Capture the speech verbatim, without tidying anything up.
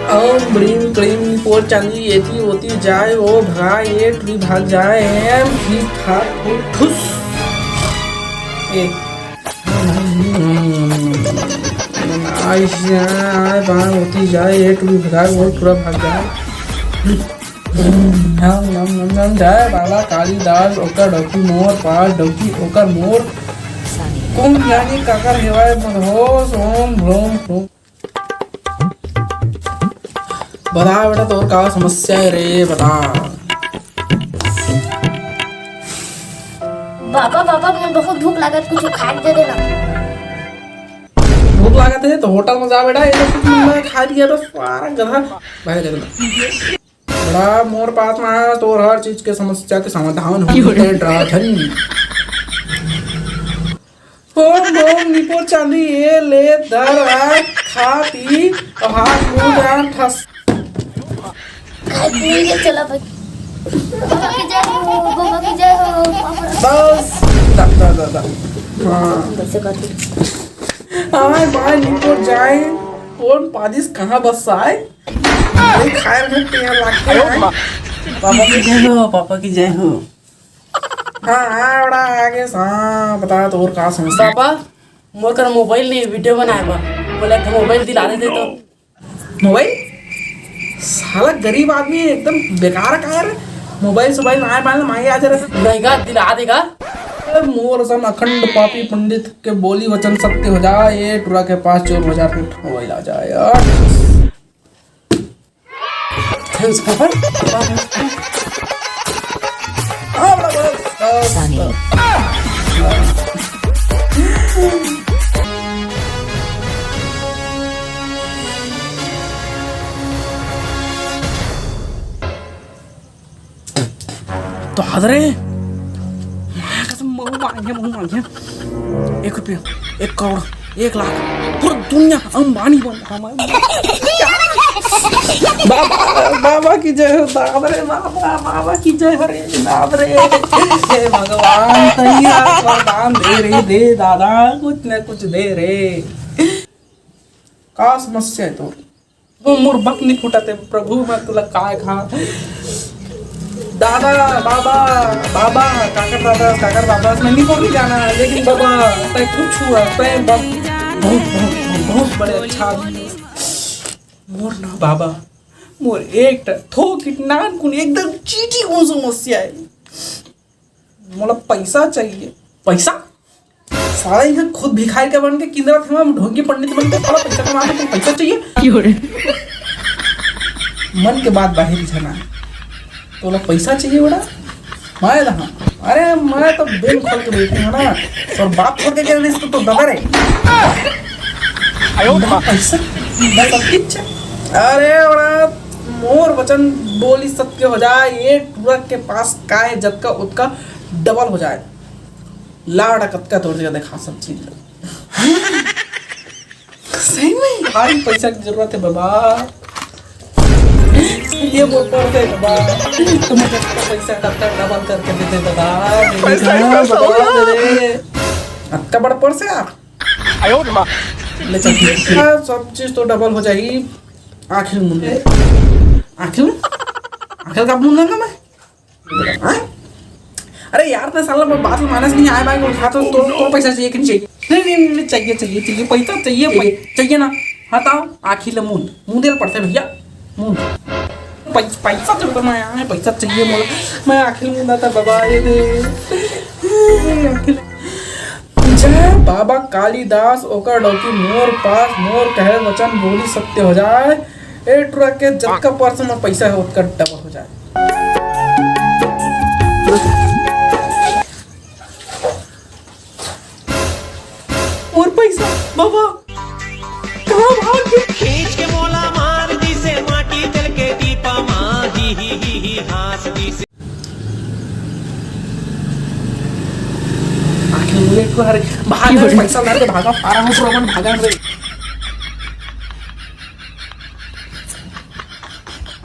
ओम brim क्लीम पोर चांदी, एती ओती जाए, ओ भगा, ए टुरी भाग जाए, एम ही खा ठुस। ए। आइस आए, बाएं ओती जाए, ए टुरी भगा, ओ टुरा भाग जाए। नम, नम, नम, नम, जय बाबा कालिदास, ओकर डौकी मोर पास, डौकी ओकर मोर। कोन जानी काकर हेवाय मदहोश, ओम भ्रोम भ्रोम। बता बेटा, तोर का समस्या हे रे, बता। बाबा, बाबा, मोर बहुत भूख लागत, कुछ खाए के दे देना। भूख लागत हे तो होटल में जा बेटा, ये तो कुछ मिल रहा है, खा लिया तो सारा गधा भाई दे देना। बड़ा मोर पास में है तोर हर चीज के समस्या के समाधान हो। क्यों रे? तेरे राधन। ओम ओम निपो चांदी, ये ले धर आ, खा पी और हाथ मुंह जान ठस। खाए पी के चला भाई। बाबा की जय हो, बाबा की जय हो, बाबा। बस। दा, दा, दा, दा। हाँ। कैसे करते? आए बाय निपो जाए। कौन पादिस कहाँ बस आए? अरे खाए में तेल लाग के आए। पापा की जय हो, पापा की जय हो। हाँ, हाँ, बड़ा आगे सा, बता तो और का समस्या? पापा, मोर कर मोबाइल नहीं, वीडियो बनाए बा। बोले एक मोबाइल दिला देते तो। मोबाइल? साला गरीब आदमी एकदम बेकार का यार। मोबाइल सोबाइल ना आए पाए, माई आ जा रहा। नहीं का, दिला देगा। अरे मोर सन अखंड पापी पंडित के बोली वचन सत्य हो जाए, ये टुरा के पास चोर बाजार के मोबाइल आ जाए यार। Thanks, papa. तो हद रे, माया कसम, महूं मांगे, महूं मांगे। एक रुपया, एक करोड़, एक लाख, पूरा दुनिया अंबानी बन रहा हमारे। बाबा, बाबा की जय हो, दाद रे बाबा, बाबा की जय हो रे, दाद रे। हे भगवान, तैया वरदान दे रे, दे दादा, कुछ न कुछ दे रे। का समस्या है तोर? वो मोर बक नहीं फूटते प्रभु, मैं तुला काय खा। दादा, बाबा, बाबा, काकर दादा, काकर बाबा, मैं नहीं बोल जाना, लेकिन बाबा, तै कुछ हुआ, तै बक बहुत, बहुत, बहुत बड़े अच्छा आदमी। मोर ना बाबा, मोर एक ठ-, थोकिन नानकुन एकदम चीटी कुन समस्या है। मोला पैसा चाहिए। पैसा? साला इधर खुद भिखारी का बन के किंदरा थे, हम ढोंगी पंडित बन के साला पैसा कमा के तुम पैसा चाहिए? क्यों रे? मन के बात बाहर ही जाना। तोला पैसा चाहिए बड़ा? मैं रहा। अरे मैं तो बैंक खोल के बैठे हूँ ना। तोर बाप छोड़ के गए इसको तो दबा रे। आयो ना पैसा, ना सब कुछ। अरे बड़ा मोर वचन बोली सत्य हो जाए, ये टुरा के पास काय जतका उतका डबल हो जाए। लाड़ा कतका तोर जगह देखा सब चीज। सही में भारी पैसा की जरूरत है बाबा। ये मोर पर्स है बाबा, तुम मुझे इसका पैसा डबल डबल करके दे दे बाबा। पैसा, हाँ, पैसा, बाबा, दे दे। अतका बड़ा पर्स है यार। आयो रे माँ। ले चल, ठीक है, सब चीज तो डबल हो जाएगी। आखिर मुंह ले। आखिर, आखिर कब मुंह लेना मैं? हाँ? अरे यार, तो साला मैं बात मानस नहीं आए भाई, उठा तो, तो, तो पैसा चाहिए कि नहीं चाहिए? नहीं, नहीं, नहीं, चाहिए, चाहिए, चाहिए, पैसा चाहिए, पै-, चाहिए ना। हाँ, ताओ, आखिर ले मुंह, मुंह दे ल पड़ते भैया, मुंह। पै-, पैसा तो करना है, पैसा चाहिए मोला। मैं आखिर मुंह आता बाबा, ये दे। आखिर जय बाबा कालिदास, ओकर डौकी मोर पास, मोर कहे वचन बोली सत्य हो जाए। ए टुरा के जतका पर्स में पैसा है, ओतका डबल हो जाए। मोर पैसा, बाबा, कहाँ भाग गए? खींच के मोला मार दिसे माटी तेल के दीपा मा, ही, ही, ही, ही, हाँस दिसे। आखिर मुझे एक बार भागा, पैसा मार के भागा, फारा हो, श्रवण भागा रे।